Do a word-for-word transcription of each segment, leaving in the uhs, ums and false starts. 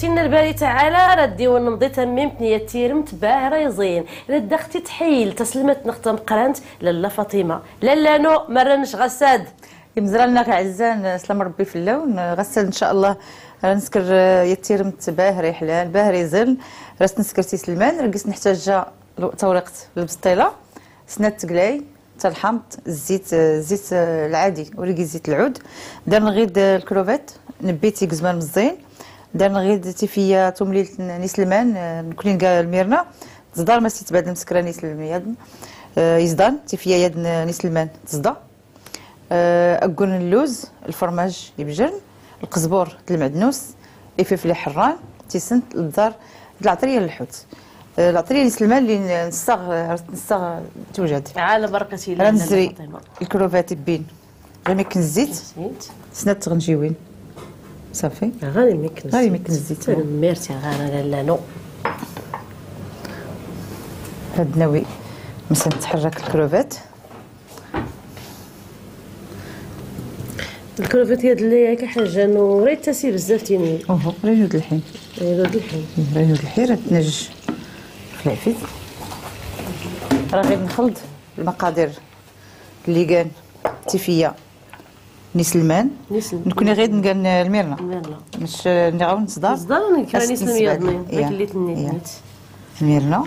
كنا الباري تعالى ردي ونمضي تميم تنية تيرمت باه رايزين. رد اختي تحيل تسلمت نختم قرانت لالا فاطمة. لالا نو مرنش غساد. يمزرالنا غ عزان، سلام ربي في اللون. غساد إن شاء الله. راه نسكر، آه، يتيرمت باه ريحلان، باه ريزن. راس نسكر سي سلمان، رقص نحتاج جا لو-، توريقت البسطيلة، سنات تقلاي، تا الحامض، الزيت، آه، الزيت، آه، العادي، وريقي زيت العود. دار نغيد، آه، الكروفيت، نبيتي قزمان مزين. دار نغيد تيفيا تومليل نيسلمان، آه، نكونين كاع الميرنا. تزدار ما سيت بعد المسكرة نيسلمان. آه، يزدان، تيفيا يد ن-، نيسلمان. تزدا. آه، أكون اللوز، الفرماج يبجرن، القزبور، المعدنوس، إفلفل حران، تيسنت، البزار، العطرية للحوت. آه، العطرية نسلمان اللي ن-، نصاغ، نصاغ توجد. على بركة الله، راه نزري فاطمة. الكروفات بين. غير ميكن الزيت. الزيت. سنات تغنجيوين. صافي. غير ميكن غير الزيت. ميكن الزيت، هو. ميرسي، غير لا، لا، نو. هاد ناوي مثلًا تحرك الكروفات. الكروفيت هاد اللي هكا حاجة نو ريت تاسي بزاف تيني. اوهو، راه يود الحين. راه يود الحين. راه يود الحين، راه تنج في العفيف. راه غير نخلط المقادير اللي كان تيفيا نيس المان. نيس المان. نكوني غير نقال الميرنا. الميرنا. مش نغاو نصدر. نصدر نكرا نيس الميرنا. يا. داك اللي تنيت. يا. نيت. الميرنا.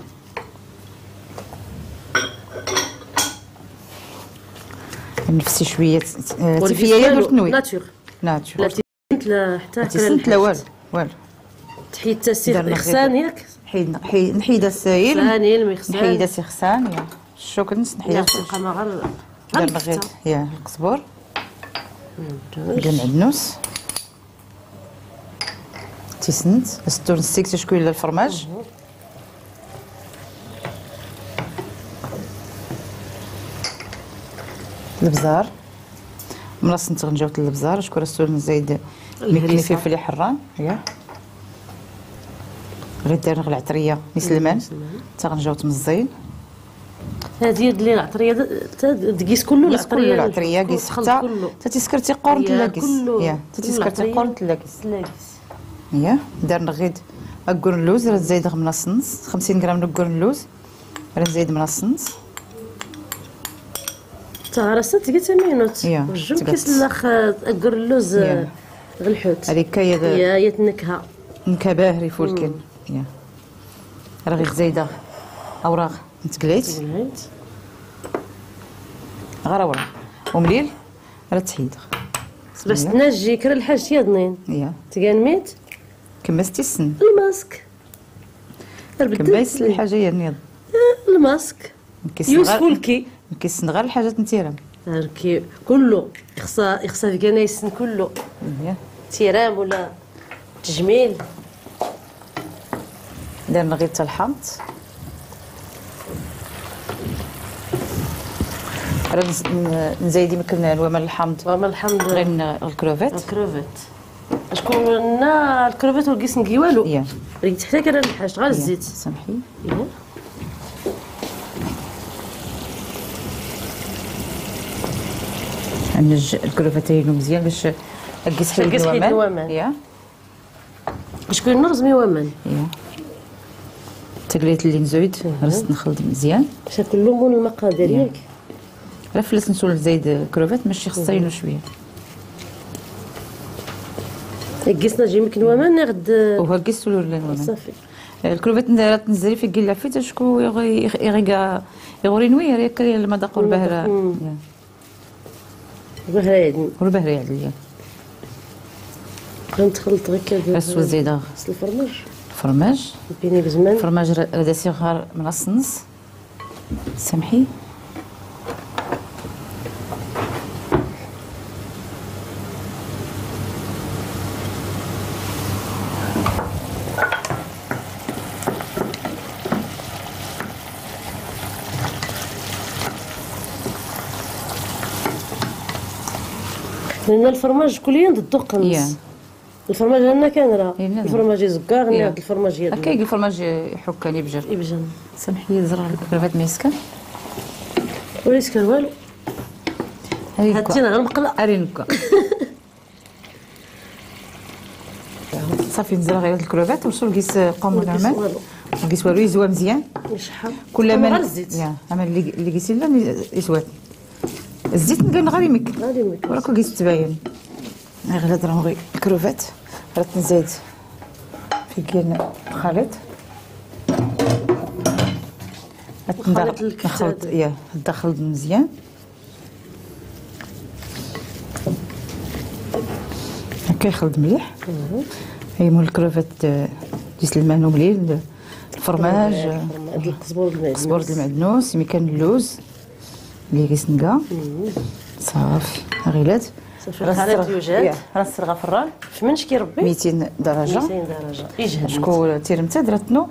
نفسي شوية، آه، تيفية يا درت نوي. ناتور. ناتور. لا تيسنت لا حتى لا تيسنت لا والو، والو. تحيد تاسي درنا غير إخسان ياك؟ حيدنا، حي-، نحيد السايل. إخسان، يلمي إخسان. نحيد السي إخسان، يا. الشوك نس نحيد يا السي. الشوك. ما غير، غير درنا غير، الكفتة. يا، القزبور. ممتاز. درنا النص. تيسنت، ستون ستيك تشكوي للفرماج. مهم. البزار. ملاص نتغنجاوت البزار، شكون راه ستون زايد الهريسة. ميكني فلفل حران، يا. غير دار غ العطرية، نسلمان. نسلمان. تغنجاوت مزين. هذه اللي العطرية د-، تا دقيس كله دقيس كله العطرية، العطرية، كله قيس تخلط حتى، كله. تا تيسكرتي قرن يا تلاقيس. كله، يا، تا كله تيسكرتي العطرية. قرن تلاقيس. تلاقيس. يا، دار نغيد أقرن اللوز، راه زايد غ من الصنص، خمسين غرام نقرن اللوز، راه زايد من الصنص. تا راسها تقي تمينوت. يا، وجو تقي. كيس الأخ أقرن اللوز، يا. غ الحوت. هذيك هي غ-، يا، يتنكها. نكها باهري فولكن. مم. يا. راه غير زايدة أوراق. نتقليت. تقليت. غير ورا. ومليل راه تحيد. بس بسم الله. تنجي كرا الحاج يا ضنين. يا. تقال ميت؟ كمستي السن. الماسك. كمست الحاجة يا نيض. آه، الماسك. نكيس يوسف غير، الكي. نكيس غير الحاجات نتيرا. هاكي كله. يخصها، يخصها في كنايسن كله. إيه. تيرام ولا تجميل. درنا غير تا الحامض. راه نز-، ن-، نزايد يمكن نوامل الحامض. نوامل الحامض. غير ن-، الكروفيت. الكروفيت. شكون نا الكروفيت والكيس نقي والو. يا. ريت حتى كان الحاج، غير يا. الزيت. سمحي. يا. نج-، الكروفيت ينو مزيان باش الكيس حيد الكيس حيد نوامل. نوامل. يا. شكون نرزمي ومن؟ إيه. تقليت اللي نزويد، مهم. رست نخلط مزيان. شكل لون المقادير، إيه. ياك؟ لا فلس نسول زايد كروفات، ماشي خصها مهم. ينو شوية. قيسنا جي مكن ومن ناخد. وها قيس سولو لنا ومن. صافي. الكروفات ن-، راه تنزلي في قيل لافيت، شكو يغي-، يغ-، يغيقا-، يغوري نوي، راه ياك المذاق والبهرة. مم. يا. والبهرة يعدل ليا. غنتخلط غير كده. غسول زيدة. الفرماج. الفرماج. بيني بزمان. الفرماج ر-، راه داسي غار من الصنص. سمحي. لأن الفرماج كليا ضد الدقن. يا. الفرماج هنا كان راه. إيه، نعم. الفرماج يزكار، إيه. نعم، الفرماج يد. هكا يجي الفرماج يحكني بجر. يبجن. سمحي، زرع الكرافات ما يسكن. ولا يسكن والو. هاي هاتينا غير مقلة. أري نكا. صافي، نزرغ غير الكروفات، وصول قيس قوم نعمل. قيس والو، يزوى مزيان. يشحر. كل ما غير الزيت. يا، أما اللي، اللي قيس إلا يزوى. الزيت نقول غير يمك. غير يمك. وراكو قيس تباين. غير هضرهم غير الكروفات. راه تنزيد في كاين الخليط. الخليط الكتان. نخلط، يا، الداخل مزيان. هكا يخلط مليح. هاي مول الكروفات، آه، ديس المانو مليل، الفرماج، آه، القزبور المعدنوس. القزبور المعدنوس، مي كان اللوز. اللي غيسنقا. صافي، غيلات. صافي، راس الخليط السرغ-، يوجد. يا، راس السرغه فران. في منش كي ربي؟ ميتين درجه. ميتين درجه. يجهد. شكون تيرمتا درتنو؟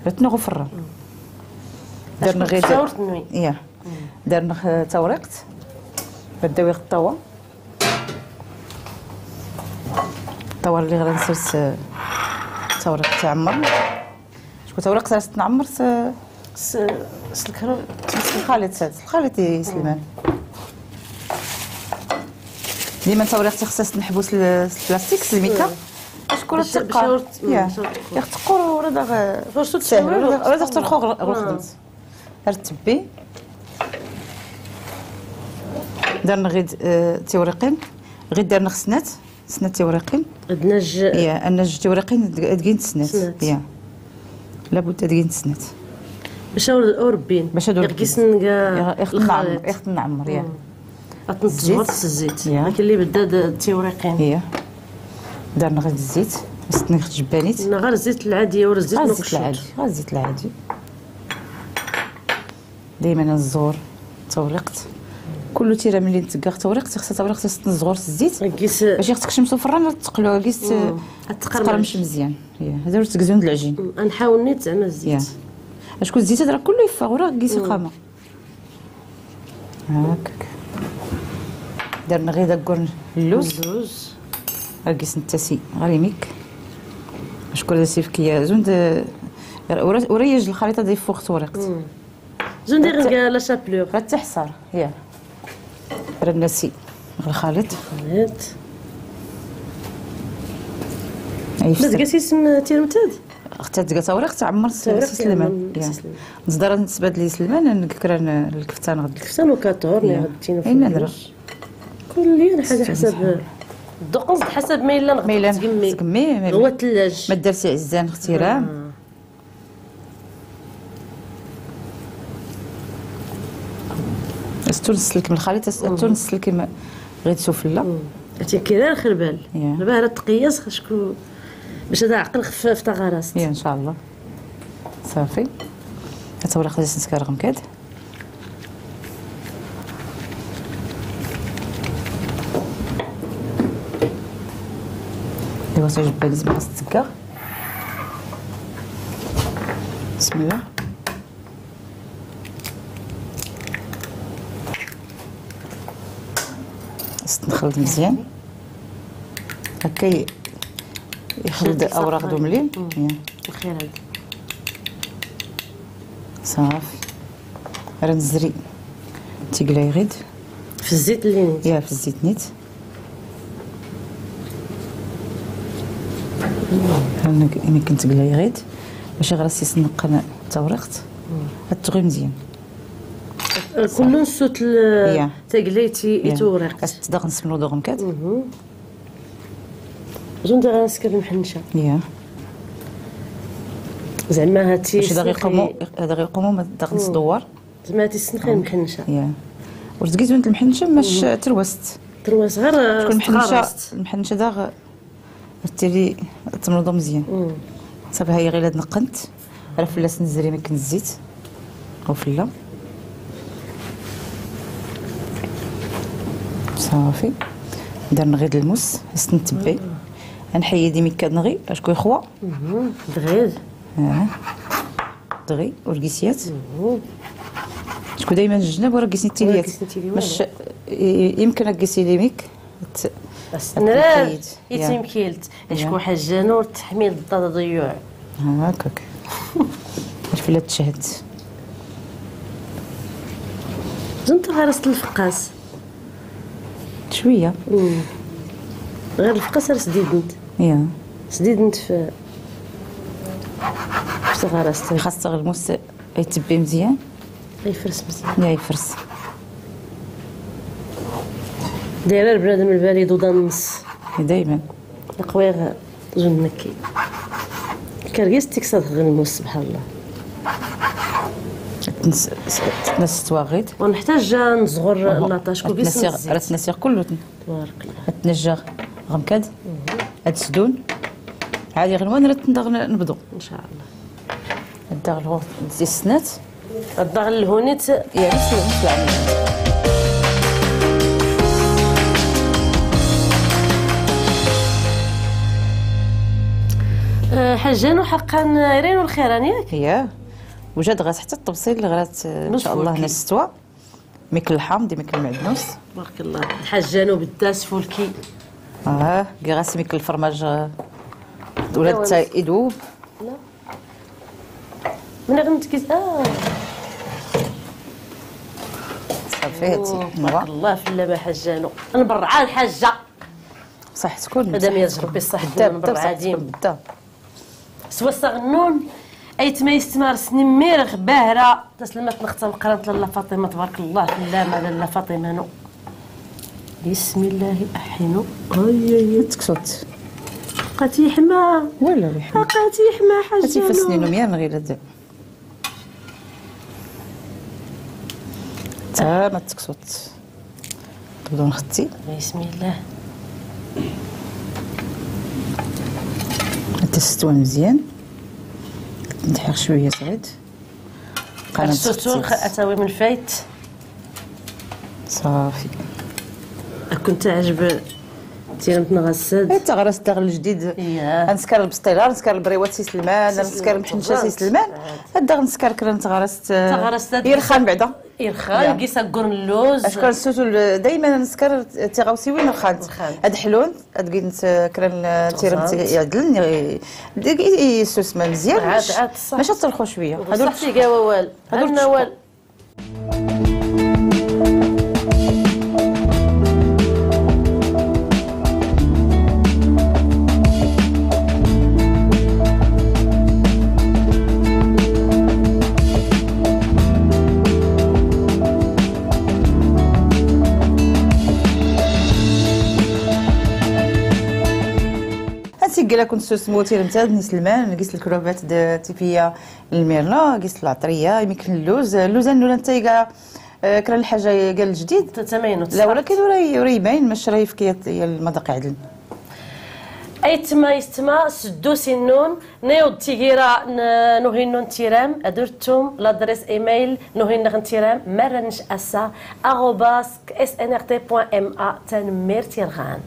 درتنو غو فران. درنا غير، شاورت نوي. يا. درنا خ-، توريقت. بداو يغطاوها. الطاوله اللي غادي نسرس، آه، توريقت تعمر. شكون توريقت راس تنعمر س-، س-، س-، الكرو-، س-، الخليط، س-، الخليط يسلمان. ديما توريقت خصها نحبس ال-، البلاستيك، الميكا. باش كون باش، باش تقار. يا. باش تقار. يا، تقار ولا داغ-، فرشو ساهل، ولا داغ-، ولا داغ ترخو غل-، غلخدمت. رتبي. درنا غير د-، آه، تيوريقين. غير درنا خصنات، خصنات تيوريقين. عندنا ج-، يا، أنا ج تيوريقين د-، دقين تسنات. سنات. يا. لابد دقين تسنات. باش أور-، أوربين. باش أدور يغ-، بين. يغ-، يغ-، نعمر، يغ-، نعمر، يا. مم. أتنصور الزيت. يا. لكن اللي بدا د-، تيوريقين. يا. درنا غير الزيت، بس تنيخ جبانيت. لا، غير الزيت العادي، ور الزيت غير الزيت نقشط. العادي، غير الزيت العادي. دايمًا الزور توريقت. كل تيرة ملي نتقاغ توريقت، خصها توريقت ست زغور الزيت. قيس باش يخصك شمسو فران تقلو، قيس مم. تقرمش مزيان. يا، هذا هو تقزون العجين. مم. نحاول نيت زعما الزيت. يا. اشكون الزيت هذا راه كله يفا وراه قيس مم. قامه. هاكك. درنا غير داك قرن اللوز. اللوز. قيس نتاسي غريميك. اشكون هذا سيف كيا زوند. ورا، ورا يجي الخريطة دي فوق توريقت. مم. زوندي غنقا لا شابلور. غتحصر، يا. رنسي الخليط. الخليط. أي بس فتر. قاسي اسم تيرمتاد؟ اختي تلقى تاوريق تعمر س-، تاوريق سي سلمان. تعمر يا. سي سلمان. نزدار نسبة لي سلمان، نقكر أنا الكفتان غد. الكفتان وكاطور، يا. غدينا إيه في نادرة. الجوج. كل يوم حاجة حسب الذوق، حسب ما إلا نغطس ميلان تقمي. تقمي، ميلان. هو الثلاج. ما درتي عزان اختي راه. آه. استو نسلك من الخليط، است-، استو نسلك م-، غير سفلى. مم. هاتي كي داير خربال. يا. دابا راه تقياس خاصكو باش هذا عقل خفاف تا غرست. يا إن شاء الله. صافي. هات ورق ديال السكر غمكاد. ايوا، صافي، جبت لي زعما خاص تسكر. بسم الله. خاص نخلط مزيان. هكا ي-، يخلط شاد اوراق الصفار. دومليل. مم. يا. الخير هذا. صافي. راه نزري. تيقلاي غيد. في الزيت اللي نيت. يا، في الزيت نيت. هانك، إني كنت قلاي غيد. باش غرسي سنقنا تورقت. مم. هتغي مزيان. آه، كلن صوت ال-، يا. تقليتي يا. يتورق. بس تدغن سمنو دغن كات. مهم. زون دغن سكر المحنشة. يا. زعما هاتي باش دغي سنخي. قومو، دغي قومو ما دغن مم. صدوار. زعما هاتي سنخي المحنشة. يا. وتقي زون المحنشة ماش مم. تروست. تروست غير تكون المحنشة، تغرست. المحنشة داغ تيري تمرضو مزيان. مم. صافي، هاهي غير هاد نقنت. راه فلاس نزري مكن الزيت. او فلا. صافي. درنا غير الموس، استنتبي. مم. نحيي دي مكا دغي، اشكو يخوا. مم. دغير. اه. دغي، ورقيسيات. مم. شكون دايمًا الجناب ورقيسني التيليات. ورقيسني التيليات. مش، ي-، يمكن رقيسي لي ميك. ت-، السنرار. يتيم كيلت. يا. شكون حاجة نور تحميل الضاد ضيوع. هاكاك. الفلة تشهد. زنت غير راس الفقاس. شوية. مم. غير الفقاس راس ديدنت. يا. سديد نتف. شتا غرست؟ خاص تغلموس يتبي مزيان. يفرس مزيان. يا يفرس. دايرة البنادم البالي دو دان نص. دايمًا. القويغ زون نكي. كرقيس تكسر غلموس، سبحان الله. تنس-، تنس تواغيد. ونحتاج نصغر أها. لاطاش كوبيس تنسيغ، نزيت. تنسيغ كله. تبارك الله. تنجر غمكد. هاد سدون. عادي غنوان راه تندغ نبضو. إن شاء الله. الدغ الهو-، السنات. الدغ الهونيت. يا، بس، بس العمل. آه، حجانو حقا رينو الخيران، ياك؟ يا. وجاد غاس حتى التبصيل اللي غرات، آه، إن شاء الله نستوى. ميكل الحامض، ميكل المعدنوس. تبارك الله. الحجانو بالداس فولكي. آه، كي غاسي ميكل الفرماج، آه، ولا لا، تا يدوب. لا. من غير نتكيز، آه. صافي، هاتي. أوه، تبارك الله في اللمة حجانو. نبرع الحاجة. صح تكون، مادام صح يا تكون. ربي الصحة، بالدار، من بالدار، صح بعدين. تكون بالدار. سوا الصغنون، أيتما يستمر سنين ميرغ باهرة. تسلمت نختم قرانت لالا فاطمة، تبارك الله في اللامة لالا فاطمة نو. بسم الله أحينو. أي، أي، أي. تكسوت. قاتي حما. ولا ريحة. قاتي حما حاجة هاتي نو. فسنينو ميان غير هذا. تا ما تكسوت. تبدو نختي. بسم الله. تستوى مزيان. نتحير شوية صغير. قناة السوسو تختي. خ-، أتاوي من فايت. صافي. كنت عجب تيرمت نغسد. إيه، تغرس داغ الجديد. إيه. نسكر البسطيلة، نسكر البريوات سي سلمان، سي سلمان، نسكر المحنشة سي سلمان. آه. هاد داغ نسكر كرا نتغرس، آه، تغرس داد يرخان بعدا. إرخان، يا. كيسا قرن اللوز. أشكون السوسو ال-، دايمًا نسكر تيغاوسي وين رخانت. رخانت. هاد حلون، هاد قيت كرن تيرم تي-، يعدلن، ي-، ديك ي-، يسوس ما مزيان، عاد، باش، عاد، صح. باش ترخو شوية. هادو بصح تيقاوى وال. هادو عندنا التشكو. وال. هانتي قال لكم سوس موتير نتاع نيس المان، نقيس الكروفات د تيفيا الميرنا، قيس العطرية، يمكن اللوز، اللوز انو نتا يقا، آه، كرا الحاجة قال الجديد. تتمينو، لا، ولكن ورا ي-، ورا يبين مش راه يفكي يا المذاق عدل. أيتما يستما سدو سنون، نيوض تيغيرا ن-، نوهينو نتيرام، أدرتم لادريس إيميل نوهينغ نتيرام، مرنش أسا، أغوباس، إس إن إر تي بوان إم أ، تنمير تيرغان.